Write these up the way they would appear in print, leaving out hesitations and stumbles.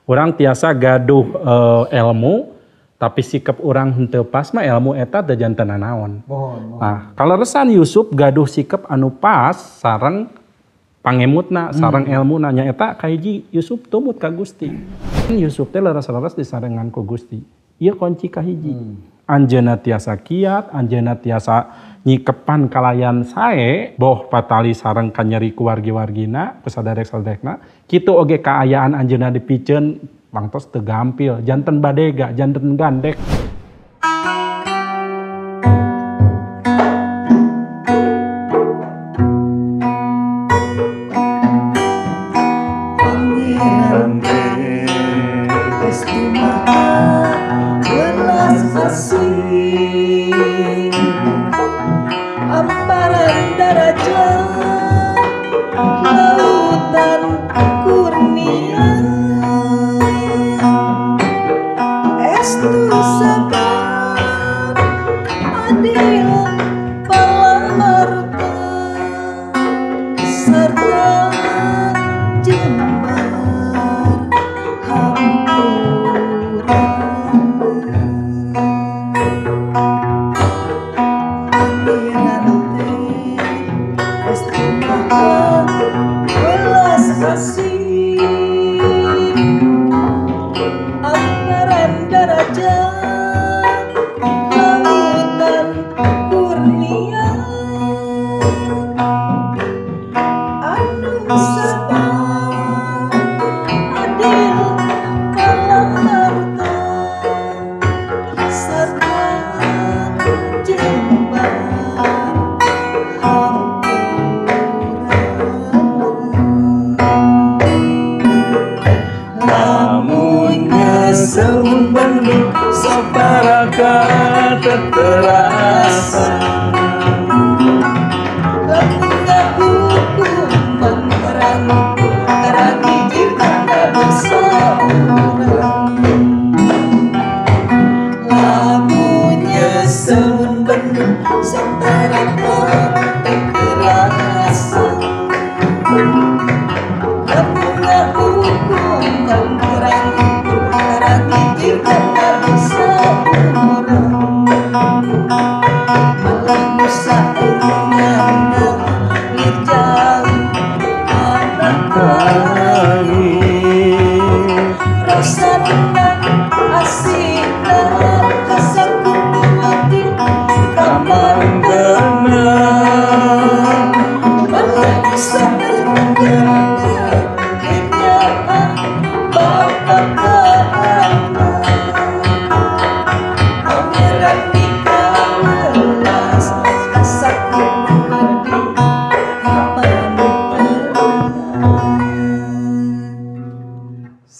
Urang tiasa gaduh ilmu tapi sikap urang henteu pas mah ilmu eta teu janten nanaon. Nah, kaleresan Yusuf gaduh sikap anu pas sareng pangemutna, sareng elmuna nya eta kahiji Yusuf tumut ka Gusti. Yusuf teh leres-leres disarengan ku Gusti. Ieu kunci kahiji. Anjeunna tiasa kiat, anjeunna tiasa nyikepan kalayan sae, boh patali sareng kanyeri ku wargi-wargina, ku saderek-saderekna. Kitu oge kaayaan anjeunna dipiceun pangtos teu gampil, janten badega, janten gandek.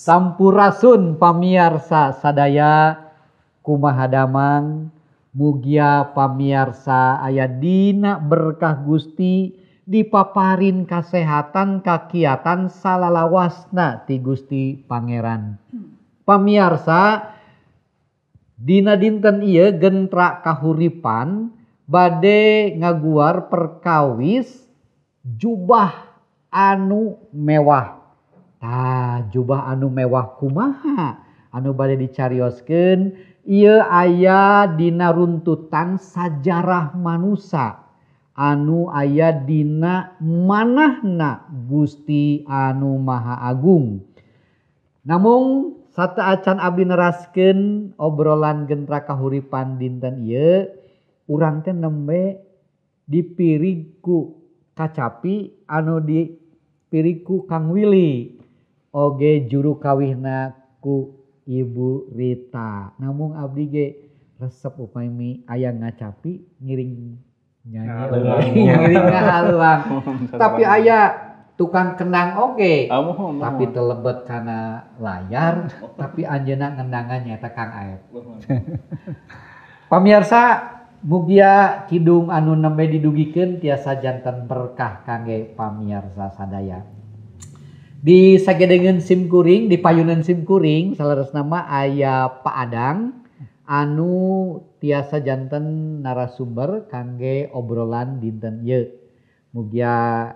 Sampurasun pamiarsa sadaya kumaha damang mugia pamiarsa aya dina berkah Gusti dipaparin kasehatan kakiatan salalawasna ti Gusti Pangeran. Pamiarsa dina dinten ieu gentra kahuripan bade ngaguar perkawis jubah anu mewah. Tah jubah anu mewah kumaha anu bade dicarioskeun ieu aya dina runtutan sajarah manusa anu aya dina manahna Gusti anu Maha Agung. Namung sateuacan abdi neraskeun obrolan gentra kahuripan dinten ieu urang teh nembe dipirig ku kacapi anu dipirig ku Kang Willy oge juru kawihna ku Ibu Rita. Namung abdi ge resep upami aya ngacapi ngiring nyanyi ngiring ngahaluang. Tapi aya tukang kendang oge. Tapi telebet kana layar tapi anjeunna ngendangan nyaeta Kang Aep. Pamiarsa mugia kidung anu nembe didugikeun tiasa janten berkah kangge pamiarsa sadaya. Di sagedengeun simkuring, di payunan simkuring saleresna mah aya Pak Adang anu tiasa janten narasumber kangge obrolan dinten ieu. Mugia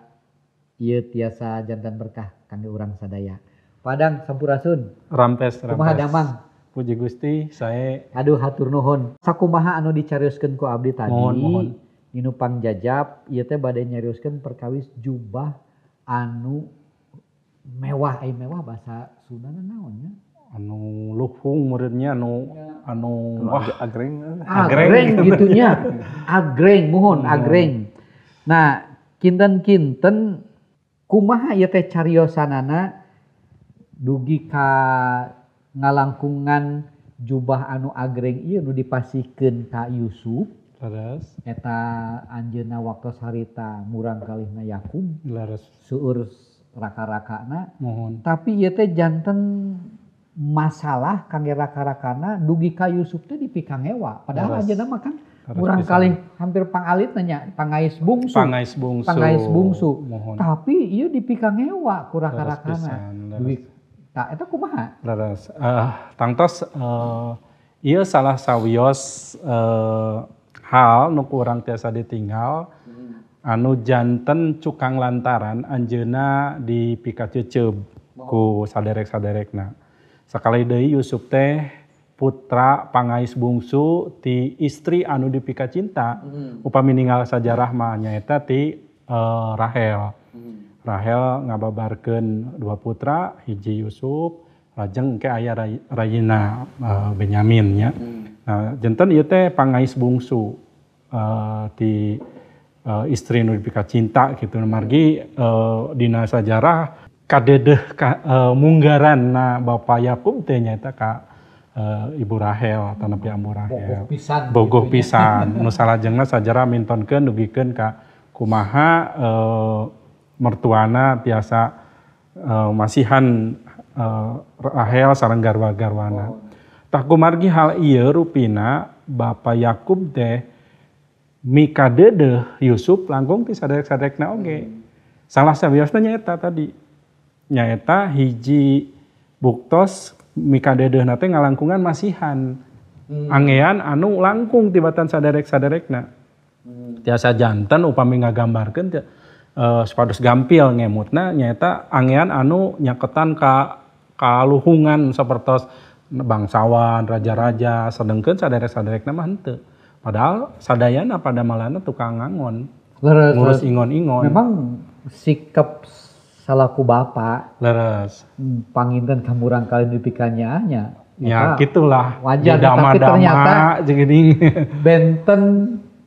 ieu tiasa janten berkah kangge urang sadaya. Padang sampurasun. Rampes. Kumaha damang? Puji Gusti, saya aduh hatur nuhun. Sakumaha anu dicarioskeun ku abdi tadi. Mohon. Dinu pangjajab ieu teh bade nyarioskeun perkawis jubah anu mewah, ai mewah bahasa Sundana naon nya? Anu luhung muridnya anu anu wah agreng. Agreng gitunya. Agreng muhun agreng. Nah, kinten-kinten kumaha ieu teh cariosanana dugi ka ngalangkungan jubah anu agreng ieu nu dipasihkeun ka Yusuf. Leres. Eta anjeunna waktos harita murang kalihna Yakub. Leres. Seueur raka-rakana. Mohon. Tapi ieu teh janten masalah kangge raka-rakana dugi ka Yusuf teh dipikangewa. Padahal anjeunna mah kan murang kalih hampir pangalit nanya, pangais bungsu. Pangais bungsu. Pangais bungsu. Mohon. Tapi ieu dipikangewa ku raka-rakana. Dugi tah eta kumaha? Leres. Tangtos ieu salah sawios hal nu kurang tiasa ditinggal anu janten cukang lantaran anjeunna dipikaceeceub ku saderek-saderekna. Sakali deui Yusuf teh putra pangais bungsu ti istri anu dipikacinta. Upami ninggal sajarah mah nyaeta ti Rahel. Rahel ngababarkeun dua putra, hiji Yusuf, lajeng ke aya rayina Benyamin nya. Nah, janten ieu teh pangais bungsu ti istri nu dipikacinta kitu margi dina sajarah kadedeh munggaran na Bapak Yakub teh nyaeta ka Ibu Rahel atanapi Ambu Rahel. Bogoh pisan. Bogoh pisan. Nu salajengna sajarah mintonkeun dugikeun ka kumaha mertuana tiasa masihan Rahel sareng garwa-garwana. Tah kumargi hal ieu rupina Bapak Yakub teh mikadedeh Yusuf langkung ti saderek-saderekna oge. Salah sawiosna nyaeta tadi. Nyaeta hiji buktos mikadedehna teh ngalangkungan masihan. Angean anu langkung tibatan saderek-saderekna. Tiasa janten upami ngagambarkeun supados gampil ngemutna nyaeta angean anu nyaketan ka kaluhungan sapertos bangsawan, raja-raja, sedengkeun saderek-saderekna mah henteu. Padahal sadayana pada malana tukang ngangon. Leres, ngurus ingon-ingon. Memang sikap salaku bapak. Leres. Panginten kamurang kali dipikanya. Ya gitulah. Wajar, tapi ternyata benten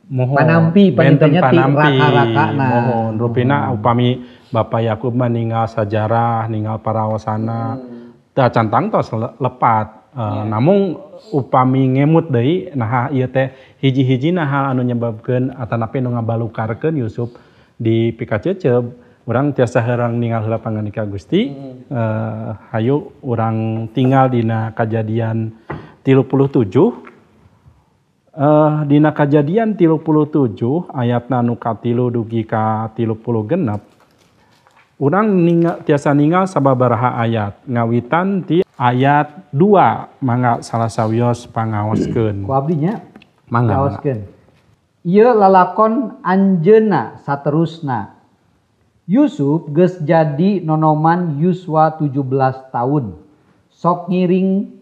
mohon, panampi benten panampi. Raka-rakana. Mohon rupina upami Bapak Yakub mah ninggal sajarah, ninggal parawasana. Tah cantang tos lepat. Namun upami ngemut deui nah ieu teh hiji-hijina hal anu nyebabkeun atanapi nu ngabalukarkeun Yusuf di pikaceceub. Urang tiasa herang ninggal heula pangandika Gusti. Hayu urang tinggal dina kajadian 37. Dina kajadian 37 ayatna nu katilu dugi ka 36. Urang ningal, tiasa ninggal sababaraha ayat ngawitan ti ayat 2 mangga salah sawios pangaoskeun. Ku abdi nya mangga pangaoskeun. Ieu lalakon anjeunna saterusna. Yusuf geus jadi nonoman yuswa 17 tahun. Sok ngiring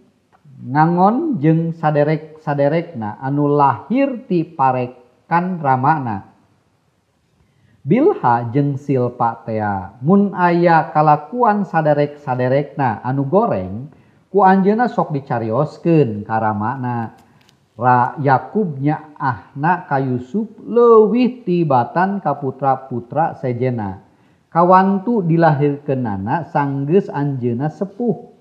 ngangon jeung saderek-saderekna anu lahir ti parekan ramana. Bilha jeung Silpa tea mun aya kalakuan saderek-saderekna anu goreng ku anjeunna sok dicarioskeun ka ramana. Ra Yakub nyaahna ka Yusuf leuwih tibatan ka putra-putra sejena. Kawantu dilahirkeunana sanggeus anjeunna sepuh.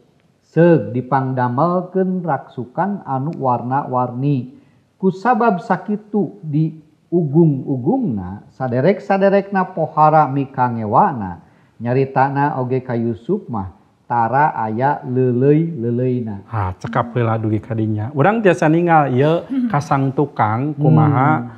Seug dipangdamelkeun raksukan anu warna-warni. Kusabab sakitu di ugung-ugungna saderek-saderekna pohara mikangewana. Nyaritana oge ka Yusuf mah tara aya leuleuy-leuleuina. Ha, cekap heula dugi ka dinya. Urang tiasa ninggal ieu kasang tukang kumaha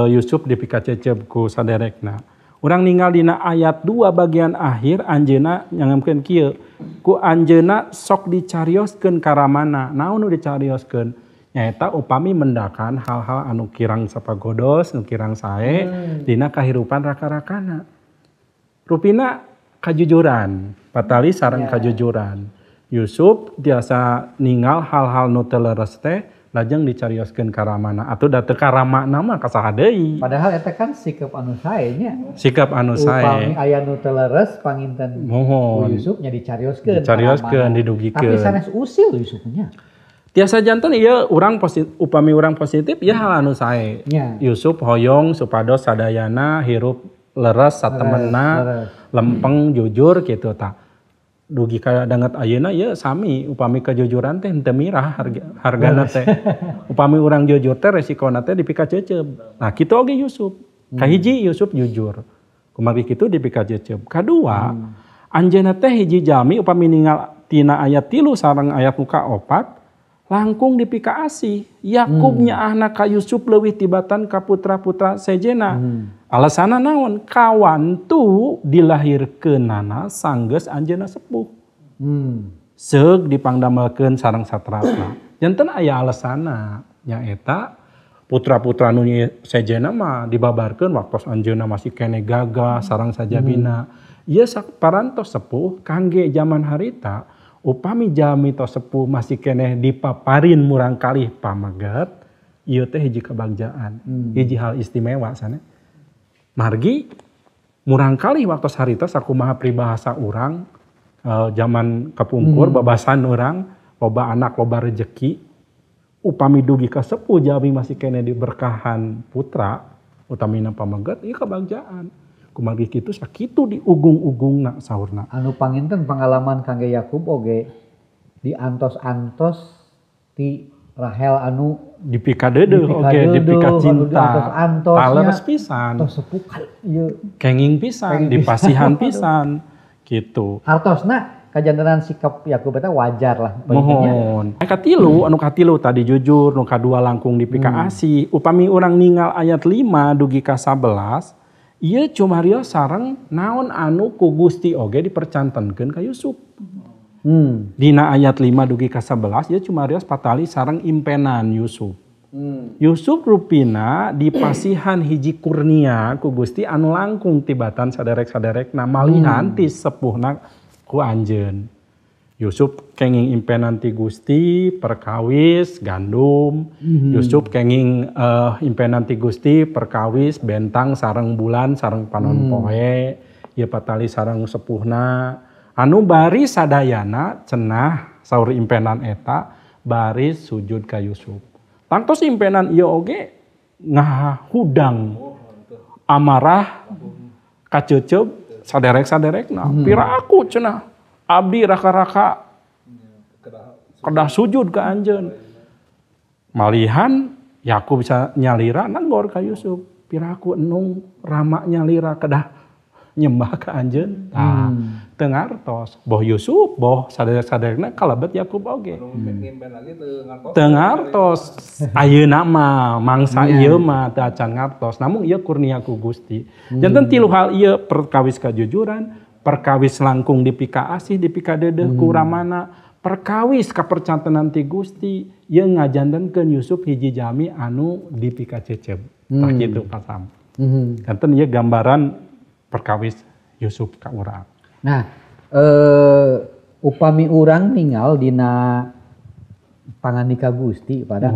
Yusuf dipikacecep ku saderekna. Urang ninggal dina ayat 2 bagian akhir anjeunna nyangemkeun kieu. Ku anjeunna sok dicarioskeun karamana. Naon nu dicarioskeun? Nyaeta upami mendakan hal-hal anu kirang sapagodos, nu kirang sae dina kahirupan raka-rakana. Rupina kajujuran, patali sareng kajujuran. Yusuf tiasa ningal hal-hal nu teu leres teh lajeng dicarioskeun ka ramana atuh da teu ka ramana mah ka saha deui. Padahal eta kan sikap anu sae nya. Sikap anu sae. Upami aya nu teu leres panginten mohon Yusuf nya dicarioskeun. Dicarioskeun, didugikeun. Tapi sanes usil Yusufnya. Tiasa janten ieu urang positif, upami urang positif ya hal anu sae. Yusuf hoyong supados sadayana hirup leres satemenna, lempeng jujur kitu tah. Dugi ka danget ayeuna ieu sami upami kejujuran teh henteu mirah hargana teh. Upami urang jujur teh resikona teh dipikaceuceub. Nah kitu oge Yusuf. Kahiji Yusuf jujur. Kumargi kitu dipikaceuceub. Kadua, anjeunna teh hiji jalmi upami ningal tina ayat 3 sareng ayat nu ka-4 langkung dipikaasih. Yakub nyaahna ka Yusuf leuwih tibatan ka putra-putra sejena. Alasana naon? Kawantu dilahirkeunana sanggeus anjeunna sepuh. Seug dipangdamelkeun sareng satrapna. Janten aya alasana nyaeta putra-putra nu sejena mah dibabarkeun waktos anjeunna masih keneh gagah sareng sajabina. Ieu parantos sepuh kangge jaman harita upami jalmi tos sepuh masih keneh dipaparin murangkalih pameget ieu teh hiji kebagjaan, hiji hal istimewa sana. Margi murangkalih waktu harita sakumaha pribahasa urang zaman kapungkur babasan urang loba anak loba rejeki upami dugi ka sepuh jalmi masih keneh diberkahan putra utamina pameget ieu kebagjaan. Kumargi kitu sakitu diugung-ugungna saurna. Anu panginten pengalaman kangge Yakub oge diantos-antos ti Rahel anu dipikadeudeuh oge dipikacinta. Taleres pisan. Tos sepuh ieu kenging pisan, dipasihan pisan gitu. Hartosna kajantenan sikap Yakub eta wajar lah. Mohon. Katilu anu katilu tadi jujur, nu kadua langkung dipikaasih. Upami urang ningal ayat 5 dugi ka 11 ieu cumarios sareng naon anu ku Gusti oge dipercantenkeun ka Yusuf. Dina ayat 5 dugi ka 11 ieu cumarios patali sareng impenan Yusuf. Yusuf rupina dipasihan hiji kurnia ku Gusti anu langkung tibatan saderek-saderekna malihan ti sepuhna ku anjeun. Yusuf kenging impenan ti Gusti perkawis gandum. Yusuf kenging impenan ti Gusti perkawis bentang sareng bulan sareng panon poe ieu patali sareng sepuhna anu bari sadayana cenah saur impenan eta bari sujud ka Yusuf. Tangtos impenan ieu oge ngahudang amarah kaceuceub saderek-saderekna. Pira aku cenah abdi raka-raka kedah sujud ke anjeun. Malihan Yakub bisa nyalira nanggor ka Yusuf. Piraku enung rama nyalira kedah nyembah ka anjeun. Tah, teu ngartos. Boh Yusuf, boh saderek-saderekna kalebet Yakub oge. Teu ngartos. Ayeuna mah mangsa ieu mah teu acan ngartos. Namun ieu kurnia ku Gusti. Janten tilu hal ieu perkawis kajujuran, perkawis langkung dipikaasih, dipikadeudeuh ku ramana, perkawis kapercantenan ti Gusti ieu ngajantenkeun Yusuf hiji jalmi anu dipikaceceb. Tah kitu pasam. Janten ieu gambaran perkawis Yusuf ka urang. Nah, upami urang ningal dina pangandika Gusti pada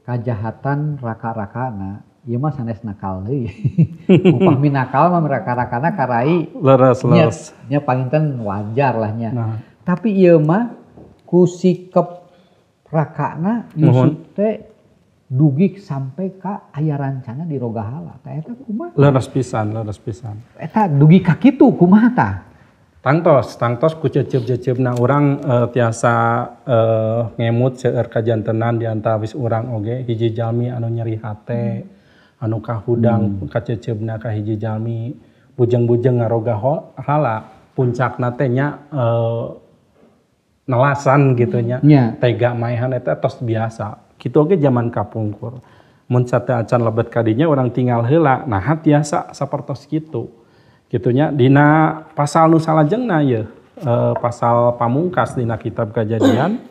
kajahatan raka-rakana ieu mah sanes nakal deui. Upami nakal mah raka-rakana karai leres-leres. Nya panginten wajar lah nya. Nah. Tapi ieu mah ku sikep rakana Yusuf teh dugi sampai ka aya rancana di Rogahala. Tah eta kumaha? Leres pisan, leres pisan. Eta dugi ka kitu kumaha tah? Tangtos, tangtos ku cecep-cecepna urang tiasa ngemut seueur kajantenan di antawis urang oge hiji jalmi anu nyeri hate, anu kahudang kacecepna ka hiji jalmi bujeng-bujeng ngaroga hala puncakna teh nya nelasan gitu nya. Tega maehan eta tos biasa. Kitu oge zaman kapungkur. Mun sate acan lebet kadinya urang tinggal heula, nah tiasa sapertos kitu. Kitunya dina pasal nu salajengna ye, pasal pamungkas dina kitab Kajadian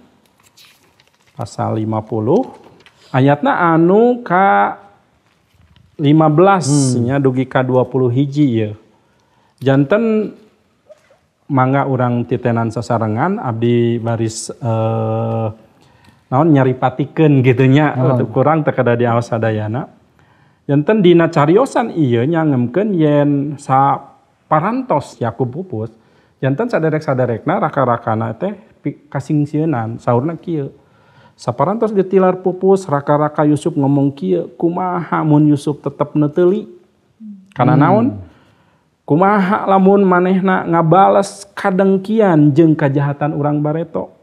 pasal 50 ayatna anu ka 15 nya dugi ka 20 hiji ye. Janten mangga urang titenan sasarengan abdi baris naon nyaripatikeun kitu nya kurang teu kada diaos sadayana. Janten dina cariosan ieu nyangemkeun yen saparantos Yakub pupus janten saderek-saderekna raka-rakana teh kasingsieunan saurna kieu. Saparantos ditilar pupus raka-raka Yusuf ngomong kieu kumaha mun Yusuf tetep neteuli kana naon? Kumaha lamun manehna ngabales kadengkian jeung kajahatan urang bareto.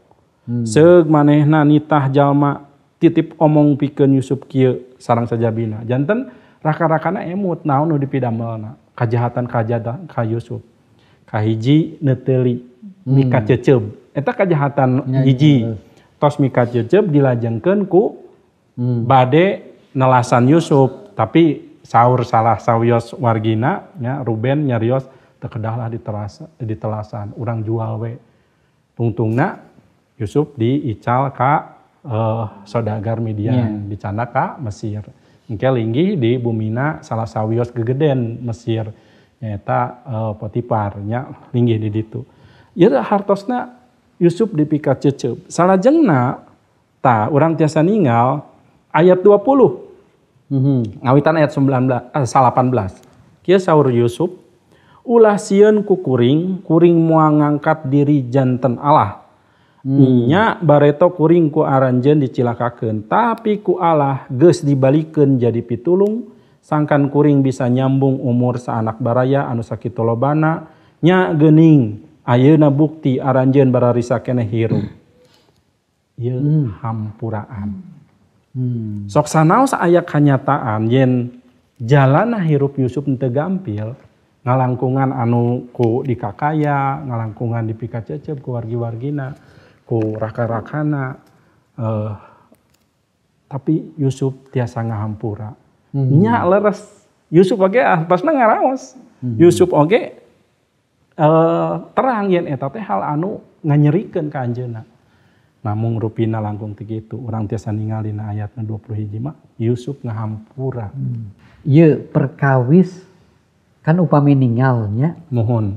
Seug manehna nitah jalma titip omong pikeun Yusuf kieu sareng sajabina. Janten raka-rakana emut naon nu dipidamelna kajahatan-kajahatan ka Yusuf. Kahiji neteuli mika ceceub. Eta kajahatan hiji. Tos mika ceceub dilajengkeun ku bade nelasan Yusuf, tapi saur salah sawios wargina nya Ruben nyarios teu kedahlah ditelasan urang jual we. Tungtungna Yusuf diical ka saudagar Midian, dicandak ka Mesir. Engke linggih di bumina salah sawios gegeden Mesir nyaeta Potifar nya linggih di ditu. Ieu hartosna Yusuf dipika cecep. Salajengna tah urang tiasa ningal ayat 20. Ngawitan ayat 18. Kieu saur Yusuf, ulah sieun ku kuring, kuring moal ngangkat diri janten Allah. Nya bareto kuring ku aranjeun dicilakakeun, tapi ku Allah geus dibalikeun jadi pitulung, sangkan kuring bisa nyambung umur saanak baraya anu sakitu lobana, nya geuning ayeuna bukti aranjeun bararisa keneh hirup. Ieu hampuraan. Sok sanaos aya kanyataan yen jalana hirup Yusuf teu gampil, ngalangkungan anu ku dikakaya, ngalangkungan dipikacecep ku wargi-wargina, ku raka-rakana, tapi Yusuf tiasa ngahampura. Nya leres Yusuf oge pasna ngaraos. Yusuf oge terang yen eta teh hal anu nganyerikeun ka anjeunna. Namung rupina langkung ti kitu, urang tiasa ningali na ayatna 21 mah Yusuf ngahampura. Ieu perkawis kan upami ningalnya. Muhun.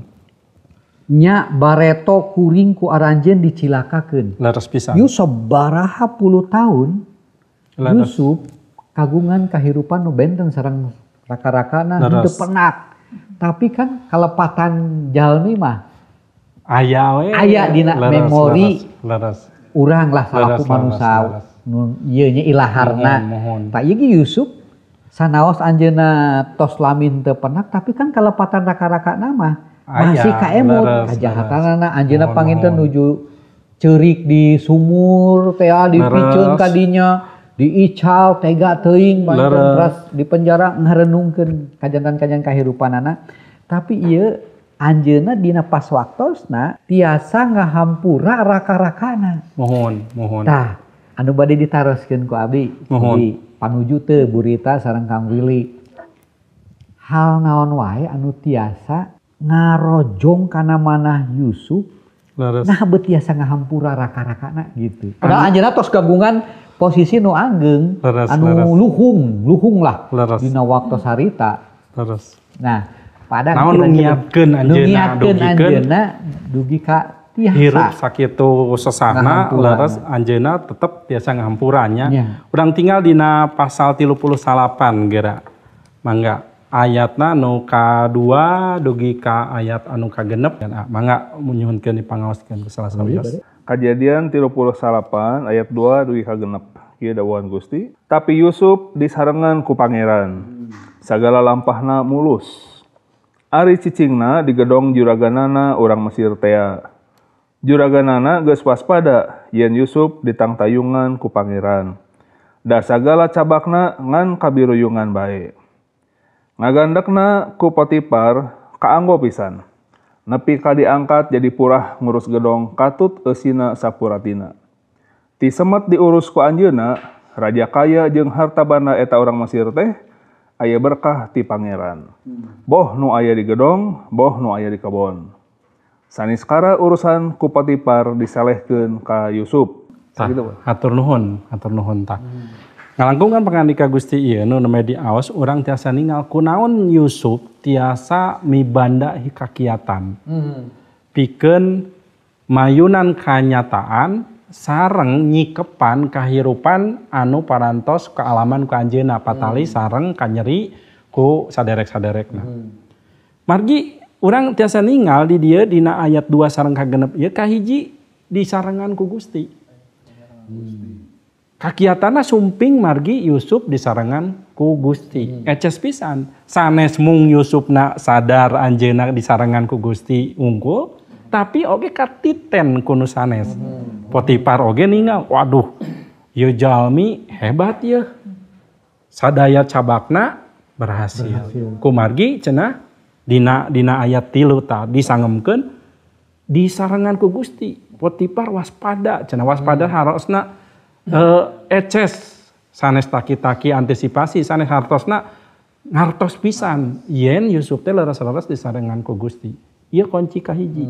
Nya bareto kuring ku aranjeun dicilakakeun. Leres pisan. Yusuf baraha puluh tahun. Leres. Yusuf kagungan kahirupan nu benten sareng raka-rakana henteu penak. Tapi kan kalepatan jalmi mah aya we. Aya dina leres, memori. Leres. Urang lah salaku manusia nu ieu nya ilaharna. Tah ieu ge Yusuf sanaos anjeunna tos lamin teu penak tapi kan kalepatan raka-rakana mah masih kaemut kajahatanana anjeunna panginten nuju ceurik di sumur teh dipiceun ka dinya diical tega teuing panginten teras di penjara ngarenungkeun kajantan-kajantan kahirupanana tapi ieu anjeunna dina pas waktosna tiasa ngahampura raka-rakana. Mohon, mohon. Tah, anu bade ditaroskeun ku abdi. Mohon. Di panuju teu Burita sareng Kang Willy. Hal naon wae anu tiasa ngarojong kana manah Yusuf. Leres. Nah beuh tiasa ngahampura raka-rakana gitu. Padahal anjeunna tos kagungan posisi nu ageng, anu leres. Luhung lah leres. Dina waktos harita. Leres. Nah, pada naon nu ngiatkeun anjeunna dugi ka tiasa hirup sakitu sesahna leres anjeunna tetep tiasa ngahampuranya. Urang tinggal dina pasal 38 geura. Mangga ayatna nu ka-2 dugi ka ayat anu ka-6. Mangga nyuhunkeun dipangaoskeun ku salah sawios. Kajadian 38 ayat 2 dugi ka 6. Kieu dawuhan Gusti, tapi Yusuf disarengan ku pangeran. Sagala lampahna mulus. Ari cicingna digedong juraganana urang Mesir tea. Juraganana geus waspada yen Yusuf ditangtayungan ku pangeran. Da sagala cabakna ngan kabiruyungan bae. Ngagandekna ku Potifar kaanggo pisan. Nepi ka diangkat jadi purah ngurus gedong katut eusina sapuratina. Ti semet diurus ku anjeunna, raja kaya jeung harta banda eta urang Mesir teh aya berkah ti pangeran. Boh nu aya di gedong, boh nu aya di kebon. Saniskara urusan ku Potifar disalehkeun ka Yusuf. Tah, hatur nuhun tah. Ngalangkungan pangandika Gusti ieu nu nembe diaos urang tiasa ningal kunaon Yusuf tiasa mibanda kakiatan. Pikeun mayunan kanyataan sareng nyikepan kahirupan anu parantos kaalaman ku anjeunna patali sareng kanyeri ku saderek-saderekna. Margi urang tiasa ningal di dieu dina ayat 2 sareng kagenep ieu kahiji disarengan ku Gusti. Kakiatana sumping margi Yusuf disarengan ku Gusti. Eces pisan. Sanes mung Yusufna sadar anjeunna disarengan ku Gusti unggul, tapi oge katiten ku nu sanes. Potifar oge ningal, waduh, ieu jalmi hebat yeuh. Sadaya cabakna berhasil. Kumargi cenah dina ayat 3 tah disangemkeun disarengan ku Gusti. Potifar waspada, cenah waspada harosna eces sanes taki-taki antisipasi sanes hartosna ngartos pisan yen Yusuf teh leres-leres disarengan ku Gusti. Ieu kunci kahiji.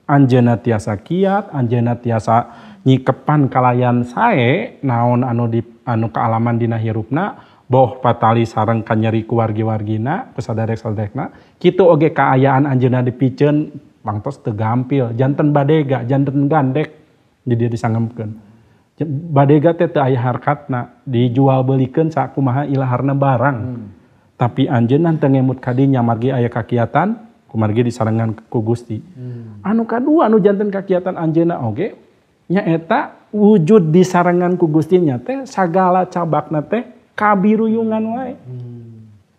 Anjeunna tiasa kiat, anjeunna tiasa nyikepan kalayan sae naon anu di anu kaalaman dina hirupna, boh patali sareng kanyeri ku wargi-wargina, ku saderek-saderekna, kitu oge kaayaan anjeunna dipiceun pangtos teu gampil, janten badega, janten gandek di dieu disangemkeun. Badega teh teu aya harkatna, dijual belikeun sakumaha ilaharna barang. Tapi anjeunna teu ngemut ka dinya margi aya kakiatan, kumargi disarengan ku Gusti. Anu kadua anu janten kakiatan anjeunna oge nyaeta wujud disarengan ku Gusti nya teh sagala cabakna teh kabiruyungan wae.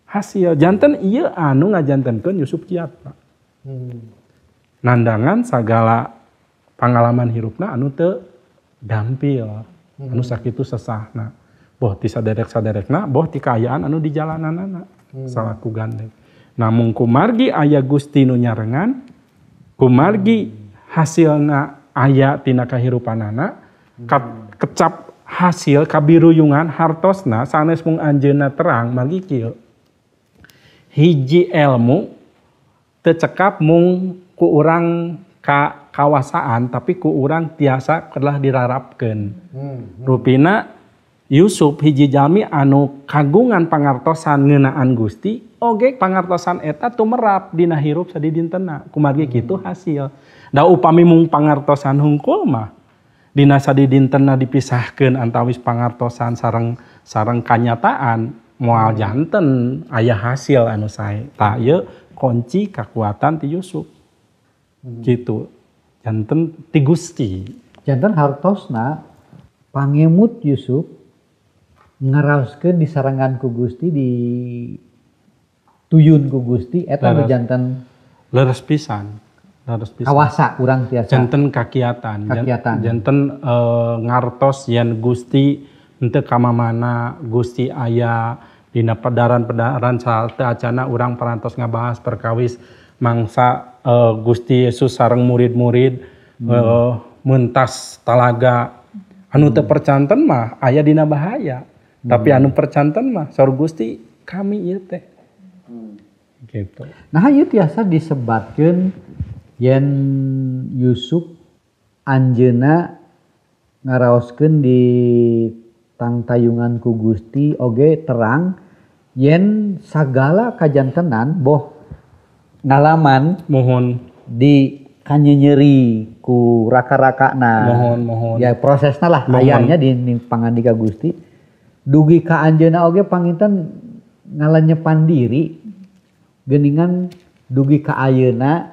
Hasil janten ieu anu ngajantenkeun Yusuf kiat, Pak. Nandangan sagala pangalaman hirupna anu teu gampil, anu sakitu sesahna. Boh ti saderek-saderekna, boh ti kaayaan anu di jalananana salaku gandeng. Namung kumargi aya Gusti nu nyarengan, kumargi hasilna aya tina kahirupanana, kecap hasil kabiruyungan hartosna sanes mung anjeunna terang margi kieu. Hiji elmu teu cekap mung ku urang ka kawasaan tapi ku urang tiasa kedah dirarapkeun. Rupina Yusuf hiji jalmi anu kagungan pangartosan ngeunaan Gusti, oge pangartosan eta tumerap dina hirup sadidintena. Kumargi kitu hasil. Da upami mung pangartosan hungkul mah dina sadidintena dipisahkeun antawis pangartosan sareng kanyataan moal janten aya hasil anu sae. Tah ieu kunci kakuatan ti Yusuf. Gitu. Janten ti Gusti. Janten hartosna pangemut Yusuf ngaraoskeun disarengan ku Gusti, di tuyun ku Gusti eta nu janten leres pisan. Leres pisan. Kawasa urang tiasa. Janten kakiatan. Janten ngartos yen Gusti henteu ka mamana, Gusti aya dina pedaran-pedaran salte acana urang parantos ngabahas perkawis mangsa Gusti Yesus sareng murid-murid mentas talaga anu teu percanten mah aya dina bahaya. Tapi anu percanten mah saur Gusti kami ieu teh. Gitu. Nah ieu tiasa disebatkeun yen Yusuf anjeunna ngaraoskeun di tangtayungan ku Gusti oge terang yen sagala kajantenan boh ngalaman mohon di kanyenyeri ku raka-rakana. Mohon. Ya prosesna lah ayahnya di pangandika Gusti. Dugi ka anjeunna oge panginten ngalenyepan diri geuningan dugi ka ayeuna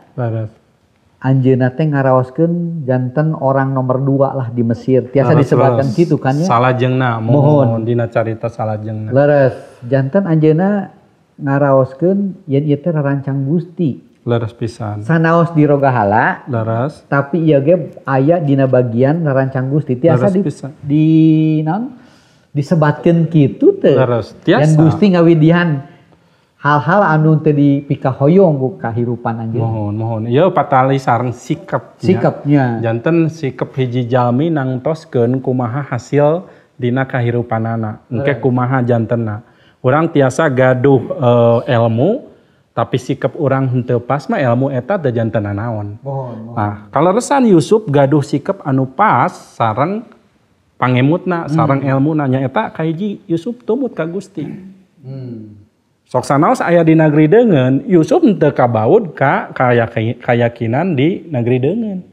anjeunna teh ngaraoskeun janten orang nomor 2 lah di Mesir. Tiasa disebatkan kitu kan ya. Salajengna mohon dina carita salajengna. Leres janten anjeunna ngaraoskeun yen ieu teh rarancang Gusti. Leres pisan. Sanaos di rogahala. Leres. Tapi ieu ge aya dina bagian rarancang Gusti. Tiasa di naon? Disebatkeun kitu teh. Leres. Tiasa. Yen Gusti ngawidihan hal-hal anu teu dipikahoyong ku kahirupan anjeun. Mohon. Ieu patali sareng sikap. Sikapnya. Janten sikap hiji jalmi nangtoskeun kumaha hasil dina kahirupanana. Engke kumaha jantenna. Urang tiasa gaduh ilmu tapi sikap urang henteu pas mah ilmu eta teu janten naon. Nah, kaleresan Yusuf gaduh sikap anu pas sareng pangemutna, sareng elmuna nya eta kahiji Yusuf tumut ka Gusti. Sok sanaos aya di negeri deungeun, Yusuf teu kabaud ka kayakinan di negeri deungeun.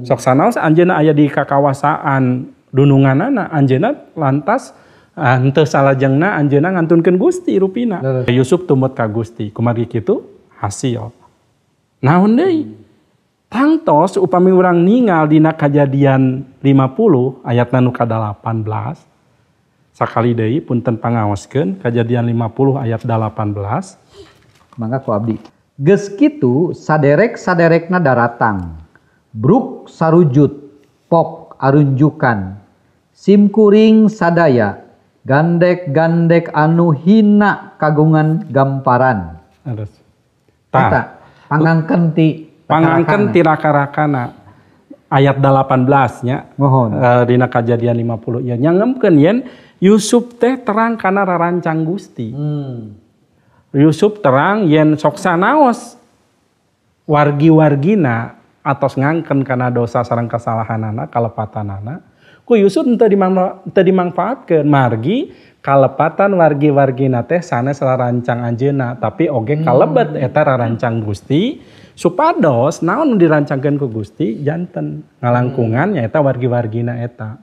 Sok sanaos anjeunna aya di kakawasaan dununganana, anjeunna lantas henteu salajengna anjeunna ngantunkeun Gusti rupina. Yusuf tumut ka Gusti, kumargi kitu hasil. Naon deui? Tangtos upami urang ningal dina Kajadian 50 ayatna nu ka-18. Sakali deui punten pangaoskeun Kajadian 50 ayat 18. Mangga ku abdi. Geus kitu saderek-saderekna daratang. Bruk sarujut, pok arunjukan. Simkuring sadaya, gandek-gandek anu hina kagungan gamparan. Terus. Tah, pangangkeun ti pangangkeun ti raka-rakana. Ayat 18 nya. Mohon. Dina Kajadian 50 ieu nyangemkeun yen Yusuf teh terang kana rarancang Gusti. Yusuf terang yen sok sanaos wargi-wargina atos ngangken kana dosa sareng kesalahanana kalepatanana ku Yusuf teu dimangfaatkeun margi kalepatan wargi-wargina teh sanes rarancang anjeunna tapi oge kalebet eta rarancang Gusti supados naon nu dirancangkeun ku Gusti janten ngalangkungan nyaeta wargi-wargina eta.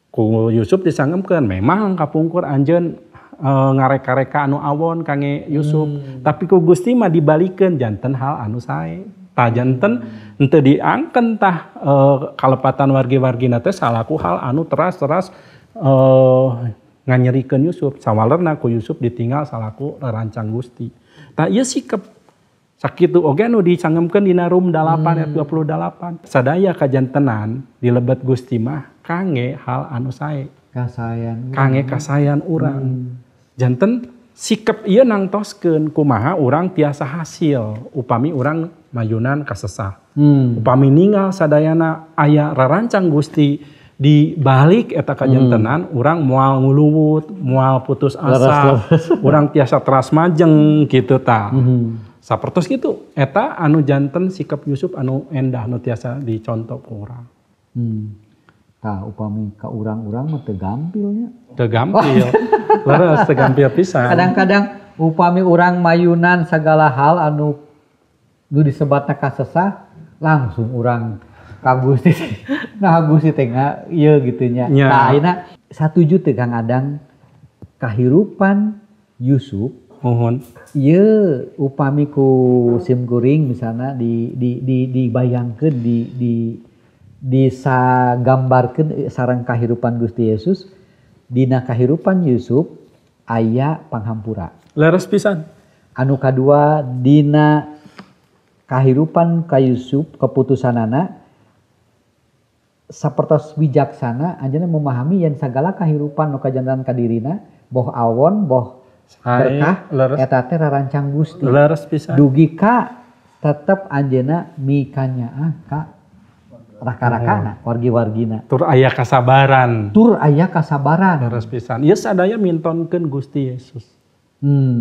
Ku Yusuf disangemkeun memang kapungkur anjeun ngareka-reka anu awon kangge Yusuf tapi ku Gusti mah dibalikeun janten hal anu sae. Tah janten henteu diangken tah kalepatan wargi-wargina teh salaku hal anu teras-teras nganyerikeun Yusuf sawalerna ku Yusuf ditinggal salaku rarancang Gusti. Tah ieu sikep sakitu oge anu dicangemkeun dina Rum 8 ayat 28. Sadaya kajantenan dilebet Gusti mah kangge hal anu sae. Kasayan. Kangge kasayan urang. Janten sikep ieu nangtoskeun kumaha urang tiasa hasil upami urang mayunan kasesah. Upami ningal sadayana aya rarancang Gusti di balik eta kajantenan urang moal nguluwut, moal putus asa, urang tiasa teras majeng gitu tah. Sapertos gitu, eta anu janten sikap Yusuf anu endah anu tiasa dicontoh ku urang. Tah upami ka urang-urang mah teu gampil nya. Teu gampil. Leres teu gampil pisan. Kadang-kadang upami urang mayunan segala hal anu nu disebatna kasesah langsung urang ka Gusti. Nah Gusti teh ieu gitu nya. Tah ayeuna satuju teh Kang Adang kahirupan Yusuf. Mohon. Ieu upami ku simkuring misalna dibayangkeun disagambarkeun sareng kahirupan Gusti Yesus dina kahirupan Yusuf aya panghampura. Leres pisan. Anu kadua dina kahirupan ka Yusuf keputusanana sapertos wijaksana anjeunna memahami yen sagala kahirupan nu kajantan ka dirina boh awon boh berkah eta teh rarancang Gusti. Leres pisan. Dugi ka tetep anjeunna mikanyaah ka raka-rakana, wargi-wargina. Tur aya kasabaran. Tur aya kasabaran. Leres pisan. Ieu sadaya mintonkeun Gusti Yesus.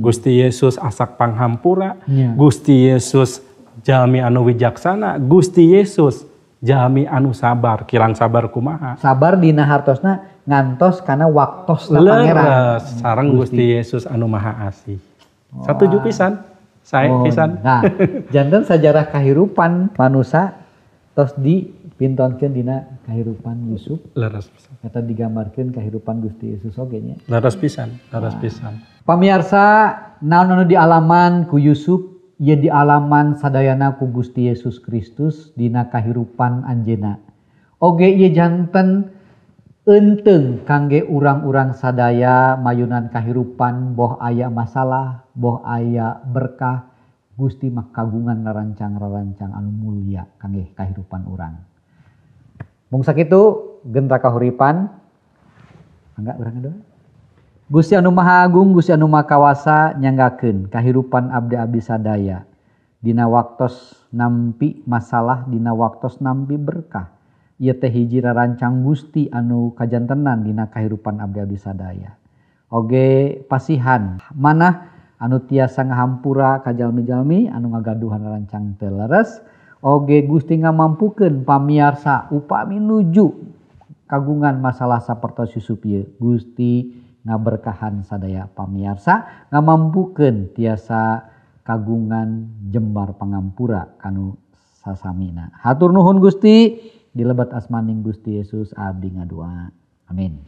Gusti Yesus asak panghampura, Gusti Yesus jalmi anu wijaksana, Gusti Yesus jalmi anu sabar, kirang sabar kumaha. Sabar dina hartosna ngantos kana waktosna Pangeran. Leres sareng Gusti Yesus anu Maha Asih. Satuju pisan, sae pisan. Nah, janten sajarah kahirupan manusa tos dipintonkeun dina kahirupan Yusuf. Leres pisan. Eta digambarkeun kahirupan Gusti Yesus oge nya. Leres pisan, leres pisan. Pamiarsa, naon anu dialaman ku Yusuf, ieu dialaman sadayana ku Gusti Yesus Kristus dina kahirupan anjeunna. Oge ieu janten eunteung kangge urang-urang sadaya mayunan kahirupan boh aya masalah, boh aya berkah, Gusti mah kagungan rarancang-rarancang anu mulia kangge kahirupan urang. Mung sakitu gentra kahuripan, mangga urang ngadoa. Gusti anu Maha Agung, Gusti anu Maha Kawasa nyanggakeun kahirupan abdi-abdi sadaya. Dina waktos nampi masalah, dina waktos nampi berkah. Ieu teh hiji rarancang Gusti anu kajantenan dina kahirupan abdi-abdi sadaya. Oge pasihan manah anu tiasa ngahampura ka jalmi-jalmi anu ngagaduhan rarancang teu leres. Oge Gusti ngamampukeun pamiarsa upami nuju kagungan masalah sapertos Yusuf ieu. Gusti Ngaberkahan sadaya pamiarsa, ngamampukeun tiasa kagungan jembar pangampura kanu sasamina. Hatur nuhun Gusti, dilebat asmaning Gusti Yesus abdi ngadua. Amin.